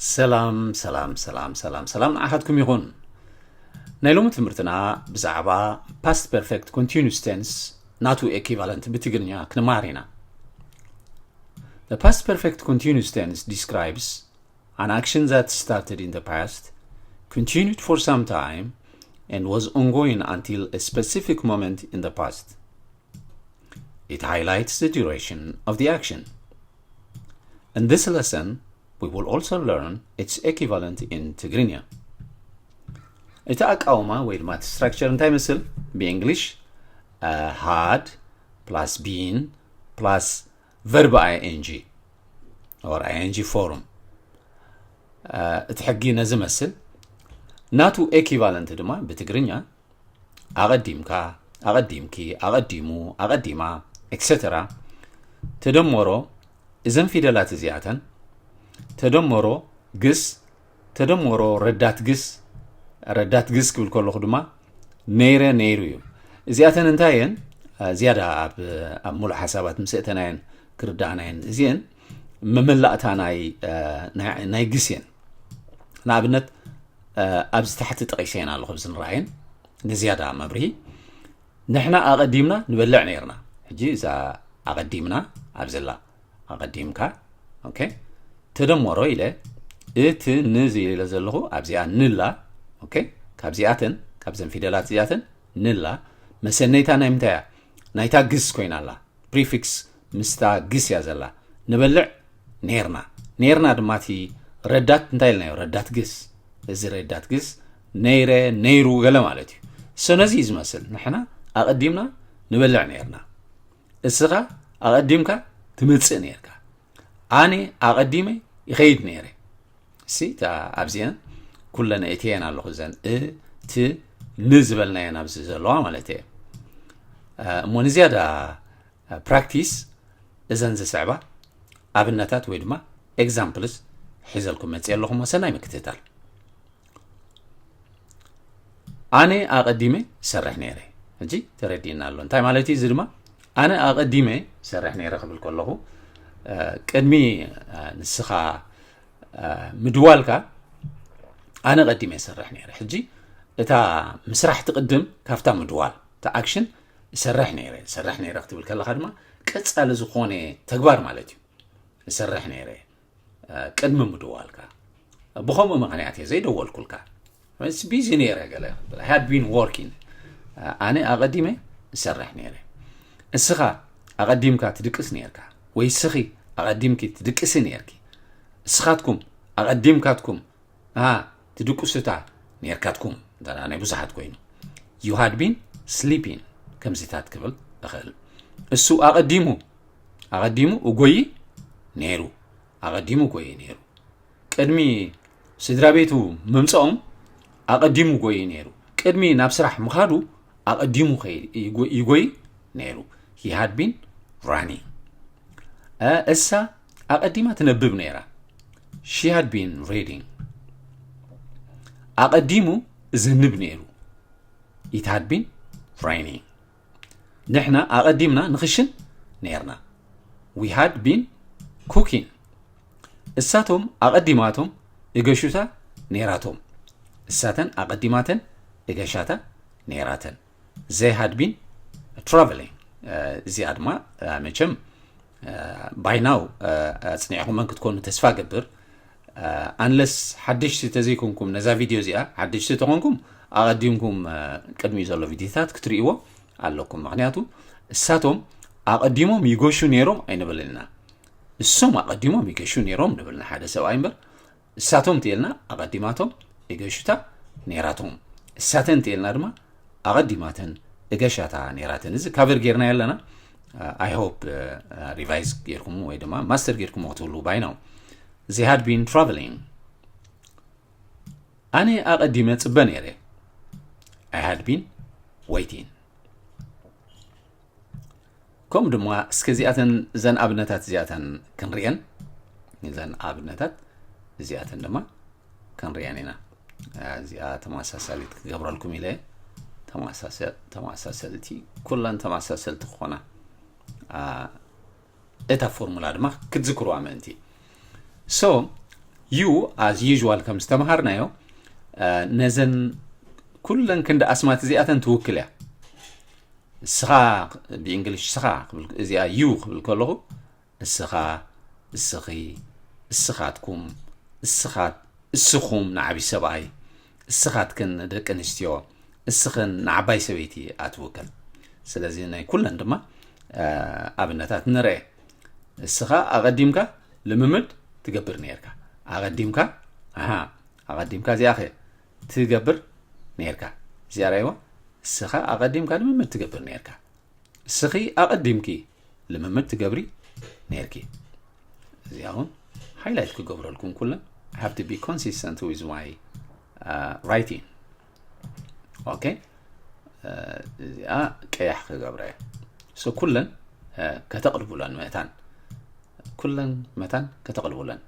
ሰላም ሰላም ሰላም ሰላም ሰላም ንዓኻትኩም ይኹን። ናይ ሎሚ ትምህርትና ብዛዕባ past perfect continuous tense ናቱ equivalent ብትግርኛ ክንመሃር ኢና። The past perfect continuous tense describes an action that started in the past, continued for some time, and was ongoing until a specific moment in the past. It highlights the duration of the action. In this lesson, we will also learn its equivalent in Tigrinya. እቲ ኣቃውማ ወይ ድማ እቲ structure እንታይ ይመስል? ብእንግሊሽ had plus been plus verb ing or ing form። እቲ ሕጊ ነዚ መስል። ናቱ equivalent ድማ ብትግርኛ ኣቐዲምካ፣ ኣቐዲምኪ፣ ኣቐዲሙ፣ ኣቐዲማ፣ et cetera። ተደመሮ እዘን ፊደላት እዚኣተን፣ ተደመሮ ግስ፣ ተደመሮ ረዳት ግስ፣ ረዳት ግስ ክብል ከለኹ ድማ ነይረ፣ ነይሩ እዩ። እዚኣተን እንታይ እየን? ዝያዳ ኣብ ኣብ ሙሉእ ሓሳባት ምስ እተናየን ክርዳእናየን እዚአን መመላእታ ናይ ናይ ግስ እየን። ንኣብነት ኣብዚ ታሕቲ ጠቒሰየን ኣለኹ፣ ኣብዚ ንረኣየን ንዝያዳ መብርሂ። ንሕና ኣቐዲምና ንበልዕ ነይርና። ሕጂ እዛ ኣቐዲምና ኣብዘላ ኣቐዲምካ፣ okay፣ ተደመሮ ኢለ እቲ ንዚ ኢለ ዘለኹ ኣብዚኣ ንላ፣ okay፣ ካብዚኣተን ካብዘን ፊደላት እዚኣተን ንላ መሰነይታ ናይ ምንታይ እያ? ናይታ ግስ ኮይና ኣላ። Prefix ምስታ ግስ እያ ዘላ። ንበልዕ ነይርና። ነይርና ድማ እቲ ረዳት እንታይ ኢልናዮ? ረዳት ግስ። እዚ ረዳት ግስ ነይረ፣ ነይሩ ገለ ማለት እዩ። So ነዚ እዩ ዝመስል። ንሕና ኣቐዲምና ንበልዕ ነይርና። እስኻ ኣቐዲምካ ትመጽእ ነይርካ። ኣነ ኣቐዲመ ይኸይድ ነይረ። እሲ ኣብዚአን ኩለን እትየን ኣለኹ፣ እዘን እ፣ ት፣ ን ዝበልናየን ኣብዚ ዘለዋ ማለት እየ። እሞ ንዝያዳ practice እዘን ዝስዕባ ኣብነታት ወይ ድማ examples ሒዘልኩም መፅእ ኣለኹ። ሰናይ ምክትታል። ኣነ ኣቐዲመ ሰርሕ ነይረ። ሕጂ ተረዲእና ኣሎ። እንታይ ማለት እዩ እዚ ድማ? ኣነ ኣቐዲመ ሰርሕ ነይረ ክብል ከለኹ ቅድሚ ንስኻ ምድዋልካ ኣነ ቀዲመ ሰርሕ ነይረ። ሕጂ እታ ምስራሕ ትቕድም ካብታ ምድዋል፣ እታ action ሰርሕ ነይረ፣ ሰርሕ ነይረ ክትብል ከለኻ ድማ ቀጻሊ ዝኾነ ተግባር ማለት እዩ። ሰርሕ ነይረ ቅድሚ ምድዋልካ። ብኸምኡ ምኽንያት እየ ዘይደወልኩልካ። ቢዚ ነይረ ገለ ክብል። I had been working። ኣነ ኣቐዲመ እሰርሕ ነይረ። እስኻ ኣቐዲምካ ትድቅስ ነይርካ፣ ወይ እስኺ ኣቐዲምኪ ትድቅሲ ነይርኪ። እስኻትኩም ኣቐዲምካትኩም ትድቅሱታ ነይርካትኩም። እንተ ናይ ብዙሓት ኮይኑ you had been sleeping ከምዚታት ክብል እኽእል። እሱ ኣቐዲሙ ኣቐዲሙ እጎይ ነይሩ። ኣቐዲሙ ጎየ ነይሩ። ቅድሚ ስድራ ቤቱ ምምፅኦም ኣቐዲሙ ጎየ ነይሩ። ቅድሚ ናብ ስራሕ ምኻዱ ኣቐዲሙ ይጎይ ነይሩ። He had been running። እሳ ኣቐዲማ ትነብብ ነይራ። She had been reading። ኣቐዲሙ ዘንብ ነይሩ። It had been raining። ንሕና ኣቐዲምና ንኽሽን ነይርና። We had been cooking። እሳቶም ኣቐዲማቶም እገሹታ ነይራቶም። እሳተን ኣቐዲማተን እገሻታ ነይራተን። They had been traveling። እዚኣ ድማ መቸም by now ኣፅኒዕኹመን ክትኮኑ ተስፋ ገብር። Unless ሓደሽቲ ተዘይኮንኩም ነዛ ቪድዮ እዚኣ ሓደሽቲ ተኾንኩም ኣቐዲምኩም ቅድሚኡ ዘሎ ቪድዮታት ክትርእይዎ ኣለኩም። ምክንያቱ እሳቶም ኣቐዲሞም ይገሹ ነይሮም ኣይንብል ኢና። እሶም ኣቐዲሞም ይገሹ ነይሮም ንብል ንሓደ ሰብኣይ እምበር እሳቶም እንተኢልና ኣቐዲማቶም ይገሹታ ነይራቶም። እሳተን እንተኢልና ድማ ኣቐዲማተን እገሻታ ነይራተን። እዚ ካቨር ጌርና ኣለና። I hope revise ጌርኩም ወይ ድማ ማስተር ጌርኩም ክትብሉ by now። They had been traveling። ኣነ ኣቐዲመ ጽበ ነይረ። I had been waiting። ከምኡ ድማ እስከ እዚኣተን እዘን ኣብነታት እዚኣተን ክንርእየን እዘን ኣብነታት እዚኣተን ድማ ክንርእየን ኢና። እዚኣ ተመሳሳሊት ክገብረልኩም ኢለ ተመሳሰልቲ ኩለን ተመሳሰልቲ ክኾና እታ ፎርሙላ ድማ ክትዝክሩዋ ምእንቲ። So you, as usual ከም ዝተምሃርናዮ፣ ነዘን ኩለን ክንዲ ኣስማት እዚኣተን ትውክል እያ። እስኻ፣ ብእንግሊሽ እስኻ ክብል፣ እዚኣ you ክብል ከለኹ፣ እስኻ፣ እስኺ፣ እስኻትኩም፣ እስኻት፣ እስኹም ንዓቢ ሰብኣይ፣ እስኻትክን ደቂ ኣንስትዮ፣ እስኽን ንዓባይ ሰበይቲ እያ ትውክል። ስለዚ ናይ ኩለን ድማ ኣብነታት ንርአ። እስኻ ኣቐዲምካ ልምምድ ትገብር ነርካ። ኣቐዲምካ ኣሃ ኣቐዲምካ እዚኣኸ ትገብር ነርካ። እዚኣ ራይዋ እስኻ ኣቐዲምካ ልምምድ ትገብር ነርካ። እስኺ ኣቐዲምኪ ልምምድ ትገብሪ ነርኪ። እዚኣ እውን ሃይላይት ክገብረልኩም ኩለን። I have to be consistent with my writing። ኦኬ፣ እዚኣ ቀያሕ ክገብረ እየ። So ኩለን ከተቕልቡለን መታን፣ ኩለን መታን ከተቕልቡለን።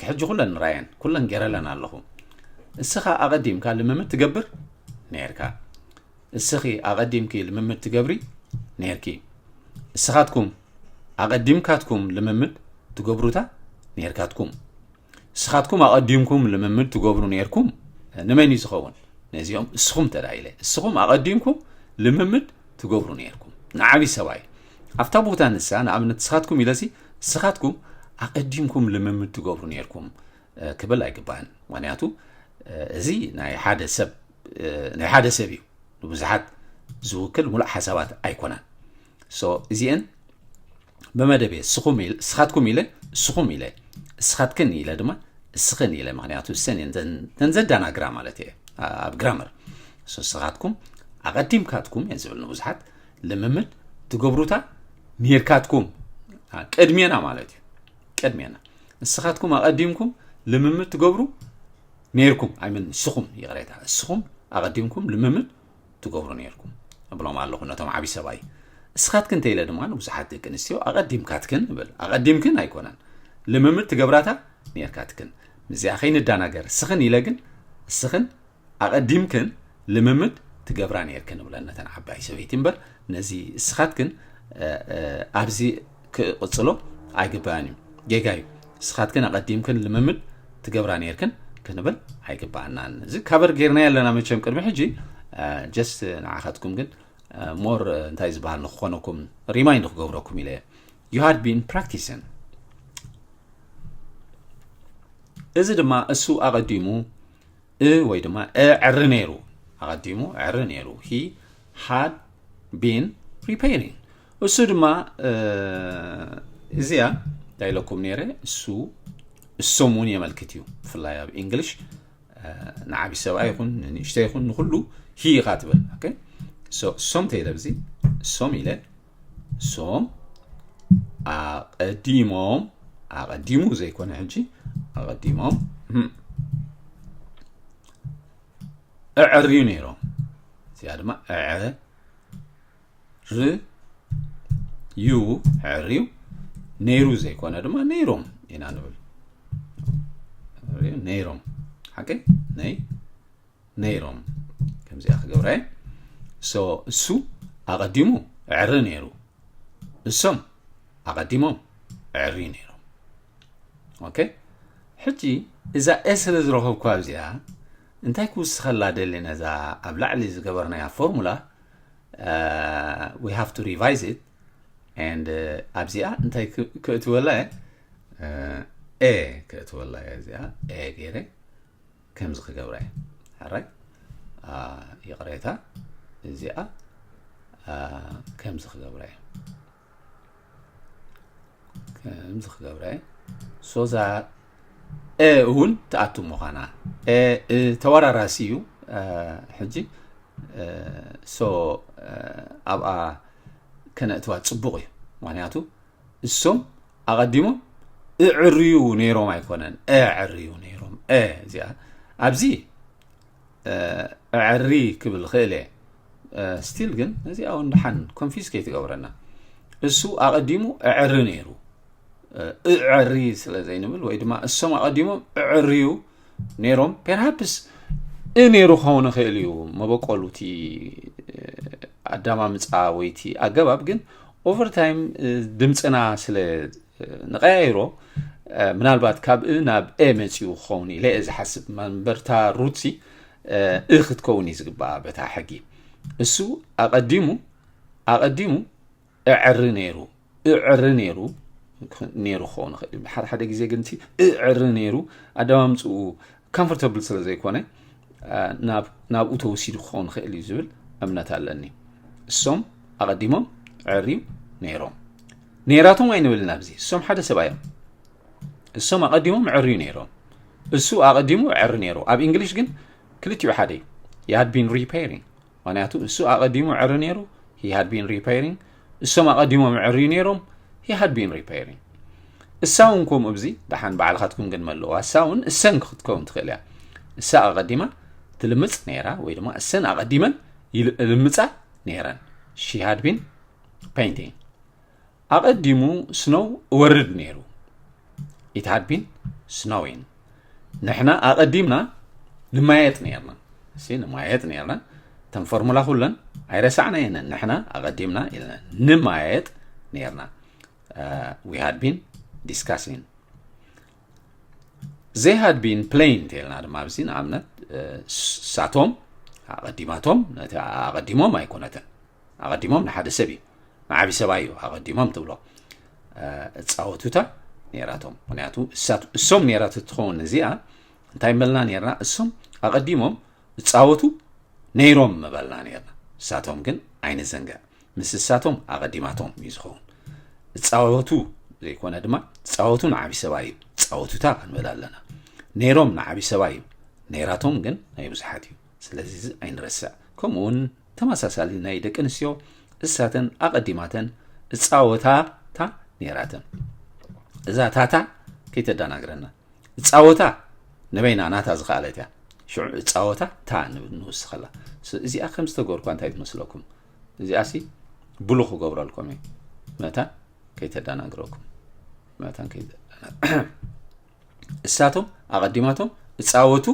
ሕጂ ኩለን ንራየን፣ ኩለን ገይረለን ኣለኹ። እስኻ ኣቐዲምካ ልምምድ ትገብር ነርካ። እስኺ ኣቐዲምኪ ልምምድ ትገብሪ ነርኪ። እስኻትኩም ኣቐዲምካትኩም ልምምድ ትገብሩታ ነርካትኩም። እስኻትኩም ኣቐዲምኩም ልምምድ ትገብሩ ነርኩም። ንመን እዩ ዝኸውን? ነዚኦም እስኹም ተዳ ኢለ። እስኹም ኣቐዲምኩም ልምምድ ትገብሩ ነርኩም። ንዓቢ ሰብኣይ ኣብታ ቦታ ንሳ፣ ንኣብነት እስኻትኩም ኢለሲ፣ እስኻትኩም ኣቐዲምኩም ልምምድ ትገብሩ ነርኩም ክብል ኣይግባእን። ምክንያቱ እዚ ናይ ሓደ ሰብ ናይ ሓደ ሰብ እዩ፣ ንብዙሓት ዝውክል ሙሉእ ሓሳባት ኣይኮነን። እዚአን ብመደብ እየ እስኻትኩም ኢለ፣ እስኹም ኢለ፣ እስኻትክን ኢለ ድማ እስኽን ኢለ። ምክንያቱ እሰን እየን ዘዳናግራ ማለት እየ ኣብ ግራመር። እስኻትኩም ኣቐዲምካትኩም እየን ዝብል ንብዙሓት። ልምምድ ትገብሩታ ኔርካትኩም፣ ቅድሜና ማለት እዩ። ቅድሜና እስኻትኩም ኣቐዲምኩም ልምምድ ትገብሩ ኔርኩም። ኣይምን እስኹም፣ ይቕሬታ፣ እስኹም ኣቐዲምኩም ልምምድ ትገብሩ ኔርኩም እብሎም ኣለኹ ነቶም ዓቢ ሰብኣይ። እስኻትክን እንተኢለ ድማ ንብዙሓት ደቂ ኣንስትዮ ኣቐዲምካትክን እብል። ኣቐዲምክን ኣይኮነን፣ ልምምድ ትገብራታ ኔርካትክን። ምስዚኣ ከይንዳናገር እስኽን ኢለ ግን እስኽን ኣቐዲምክን ልምምድ ትገብራ ኔርክን እብለን ነተን ዓባይ ሰበይቲ እምበር ነዚ እስኻትክን ኣብዚ ክቕጽሎ ኣይግባእን እዩ። ጌጋ እዩ። እስኻትክን ኣቐዲምክን ልምምድ ትገብራ ኔርክን ክንብል ኣይግባእናን። እዚ ካቨር ጌርናዮ ኣለና መቸም ቅድሚ ሕጂ። ጀስት ንዓኻትኩም ግን ሞር እንታይ ዝበሃል ንክኾነኩም ሪማይንድ ክገብረኩም ኢለ እየ። You had been practicing። እዚ ድማ እሱ ኣቐዲሙ እ ወይ ድማ እዕሪ ነይሩ። ኣቐዲሙ እዕሪ ነይሩ። He had been preparing። እሱ ድማ እዚኣ እንታይ ኢለኩም ነይረ? እሱ እሶም እውን የመልክት እዩ። ብፍላይ ኣብ ኢንግሊሽ ንዓቢ ሰብኣይ ይኹን ንንእሽተይ ይኹን ንኩሉ ሂ ኢኻ ትብል። እሶም ተይለ ብዚ እሶም ኢለ እሶም ኣቐዲሞም፣ ኣቐዲሙ ዘይኮነ ሕጂ ኣቐዲሞም እዕርዩ ነይሮም። እዚኣ ድማ እዕርዩ፣ እዕርዩ ነይሩ ዘይኮነ ድማ ነይሮም ኢና ንብል። ነይሮም ሓቂ ነይ ነይሮም ከምዚኣ ክገብረ እየ። እሱ ኣቐዲሙ እዕሪ ነይሩ፣ እሶም ኣቐዲሞም እዕሪ ነይሮም። ኦኬ፣ ሕጂ እዛ ኤ ስለ ዝረኸብኩ ኣብዚኣ እንታይ ክውስኸላ ደሊ ነዛ ኣብ ላዕሊ ዝገበርናያ ፎርሙላ we have to revise it and ኣብዚኣ እንታይ ክእትወላ እየ? ኤ ክእትወላ እየ። እዚኣ ኤ ገይረ ከምዚ ክገብራ እየ። ሕራይ ይቕሬታ፣ እዚኣ ከምዚ ክገብራ እየ። ከምዚ ክገብራ እየ። ሶዛ ኤ እውን ትኣቱ ምዃና ተወራራሲ እዩ። ሕጂ ሶ ኣብኣ ከነእትዋ ፅቡቕ እዩ። ምክንያቱ እሶም ኣቐዲሞም እዕርዩ ነይሮም ኣይኮነን፣ እዕርዩ ነይሮም። እዚኣ ኣብዚ እዕሪ ክብል ክእል እየ። ስቲል ግን እዚኣ እውን ደሓን ኮንፊዝ ከይትገብረና። እሱ ኣቐዲሙ እዕሪ ነይሩ። እዕሪ ስለ ዘይንብል ወይ ድማ እሶም ኣቐዲሞም እዕርዩ ነይሮም። ፔርሃፕስ እ ነይሩ ክኸውን ይኽእል እዩ መበቆሉ እቲ ኣዳማምፃ ወይ እቲ ኣገባብ፣ ግን ኦቨርታይም ድምፅና ስለ ንቀያይሮ ምናልባት ካብ እ ናብ ኤ መፂኡ ክኸውን ኢለ እየ ዝሓስብ። መንበርታ ሩትሲ እ ክትከውን እዩ ዝግባኣ በታ ሕጊ። እሱ ኣቐዲሙ ኣቐዲሙ እዕሪ ነይሩ እዕሪ ነይሩ ነይሩ ክኸውን ይኽእል። ሓደ ሓደ ግዜ ግን እቲ እዕሪ ነይሩ ኣደማምፅኡ ኮምፎርተብል ስለ ዘይኮነ ናብኡ ተወሲዱ ክኸውን ይኽእል እዩ ዝብል እምነት ኣለኒ። እሶም ኣቐዲሞም ዕርዩ ነይሮም። ነይራቶም ኣይንብልን ኣብዚ። እሶም ሓደ ሰብኣይ እዮም። እሶም ኣቐዲሞም ዕርዩ ነይሮም። እሱ ኣቐዲሙ ዕሪ ነይሩ። ኣብ እንግሊሽ ግን ክልቲኡ ሓደ እዩ። He had been repairing። ምክንያቱ እሱ ኣቐዲሙ ዕሪ ነይሩ። He had been repairing። እሶም ኣቐዲሞም ዕርዩ ነይሮም። He had been repairing። እሳ እውን ከምኡ ኣብዚ ደሓን ባዕልኻትኩም ግን መለዋ። እሳ እውን እሰን ክትከውን ትኽእል እያ። እሳ ኣቐዲማ ትልምፅ ነይራ ወይ ድማ እሰን ኣቐዲመን ይልምፃ ነይረን። She had been painting። ኣቐዲሙ ስኖው እወርድ ነይሩ። It had been snowing። ንሕና ኣቐዲምና ንማየጥ ነይርና። እሲ ንማየጥ ነይርና። እተን ፎርሙላ ኩለን ኣይረሳዕናየንን። ንሕና ኣቐዲምና ኢልና ንማየጥ ነይርና። We had been discussing። They had been playing ተልና ድማ ኣብዚ ንኣብነት ሳቶም ኣቐዲማቶም ኣቐዲሞም ኣይኮነትን። ኣቐዲሞም ንሓደ ሰብ እዩ። ንዓቢ ሰብኣይ እዩ ኣቐዲሞም ትብሎ። እፃወቱታ ነይራቶም። ምክንያቱ እሶም ነይራቶ ትኸውን እዚኣ እንታይ መበልና ነይርና? እሶም ኣቐዲሞም እፃወቱ ነይሮም መበልና ነይርና። እሳቶም ግን ኣይንዘንግዕ። ምስ እሳቶም ኣቐዲማቶም እዩ ዝኸውን። እፃወቱ ዘይኮነ ድማ እፃወቱ ንዓቢ ሰብኣይ እዩ። እፃወቱታ ክንብል ኣለና። ነይሮም ንዓቢ ሰብኣይ እዩ። ነይራቶም ግን ናይ ብዙሓት እዩ። ስለዚ እዚ ኣይንረስዕ። ከምኡ እውን ተመሳሳሊ ናይ ደቂ ኣንስትዮ እሳተን ኣቐዲማተን እፃወታታ ነይራተን። እዛ ታታ ከይተደናግረና። እፃወታ ንበይና ናታ ዝኸኣለት እያ። ሽዑ እፃወታ ታ ንውስኸላ። እዚኣ ከም ዝተገርኳ እንታይ ትመስለኩም? እዚኣ ሲ ብሉ ክገብረልኩም እዩ። መታን ከይተደናግረኩም። መታን ከይተደናግረ እሳቶም ኣቐዲማቶም እፃወቱ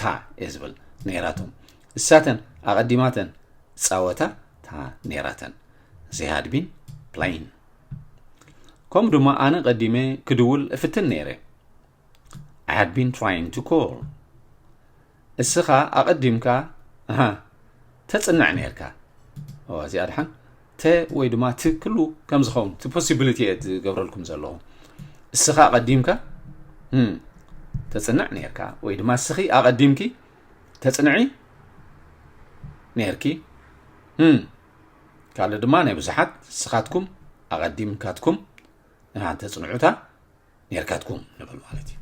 ታ እየ ዝብል ነይራቶም። እሳተን ኣቐዲማተን ፃወታ ታ ነይራተን። They had been playing። ከምኡ ድማ ኣነ ቀዲመ ክድውል እፍትን ነይረ። I had been trying to call። እስኻ ኣቐዲምካ ኣሃ ተጽንዕ ነይርካ። እዋ እዚኣ ድሓን ተ ወይ ድማ ት ክሉ ከም ዝኸውን እቲ possibility እየ ዝገብረልኩም ዘለኹ። እስኻ ኣቐዲምካ እም፣ ተጽንዕ ነይርካ ወይ ድማ እስኺ ኣቐዲምኪ ተጽንዒ ነይርኪ። እም፣ ካልእ ድማ ናይ ብዙሓት እስኻትኩም ኣቐዲምካትኩም ንሓንቲ ተጽንዑታ ነይርካትኩም ንብል ማለት እዩ።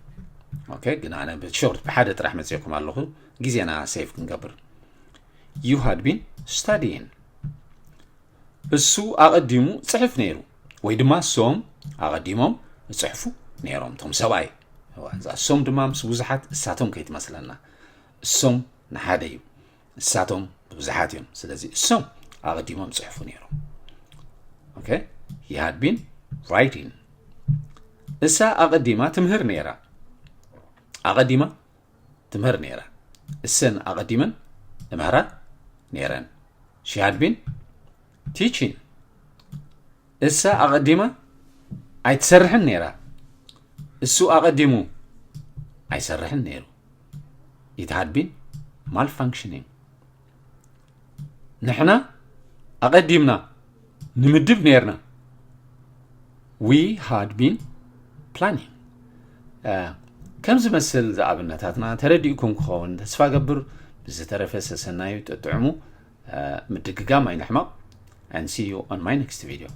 ኦኬ፣ ግን ኣነ ብሾርት ብሓደ ጥራሕ መፅየኩም ኣለኹ፣ ግዜና ሴቭ ክንገብር። You had been studying። እሱ ኣቐዲሙ ጽሕፍ ነይሩ ወይ ድማ እሶም ኣቐዲሞም እጽሕፉ ነይሮም። እቶም ሰብኣይ እዋ፣ እዛ እሶም ድማ ምስ ብዙሓት እሳቶም ከይትመስለና። እሶም ንሓደ እዩ፣ እሳቶም ብብዙሓት እዮም። ስለዚ እሶም ኣቐዲሞም ጽሕፉ ነይሮም። ኦኬ፣ he had been writing። እሳ ኣቐዲማ ትምህር ነይራ። ኣቐዲማ ትምህር ነይራ። እሰን ኣቐዲመን እምህራ ነይረን። She had been teaching። እሳ ኣቐዲማ ኣይትሰርሕን ነይራ። እሱ ኣቐዲሙ ኣይሰርሕን ነይሩ። It had been malfunctioning። ንሕና ኣቐዲምና ንምድብ ነይርና። We had been planning። ከም ዝመስል ዝኣብነታትና ተረዲእኩም ክኸውን ተስፋ ገብር። ብዝተረፈ ሰሰናዩ ጥጥዕሙ ምድግጋም ኣይንሕመቕ። And see you on my next video።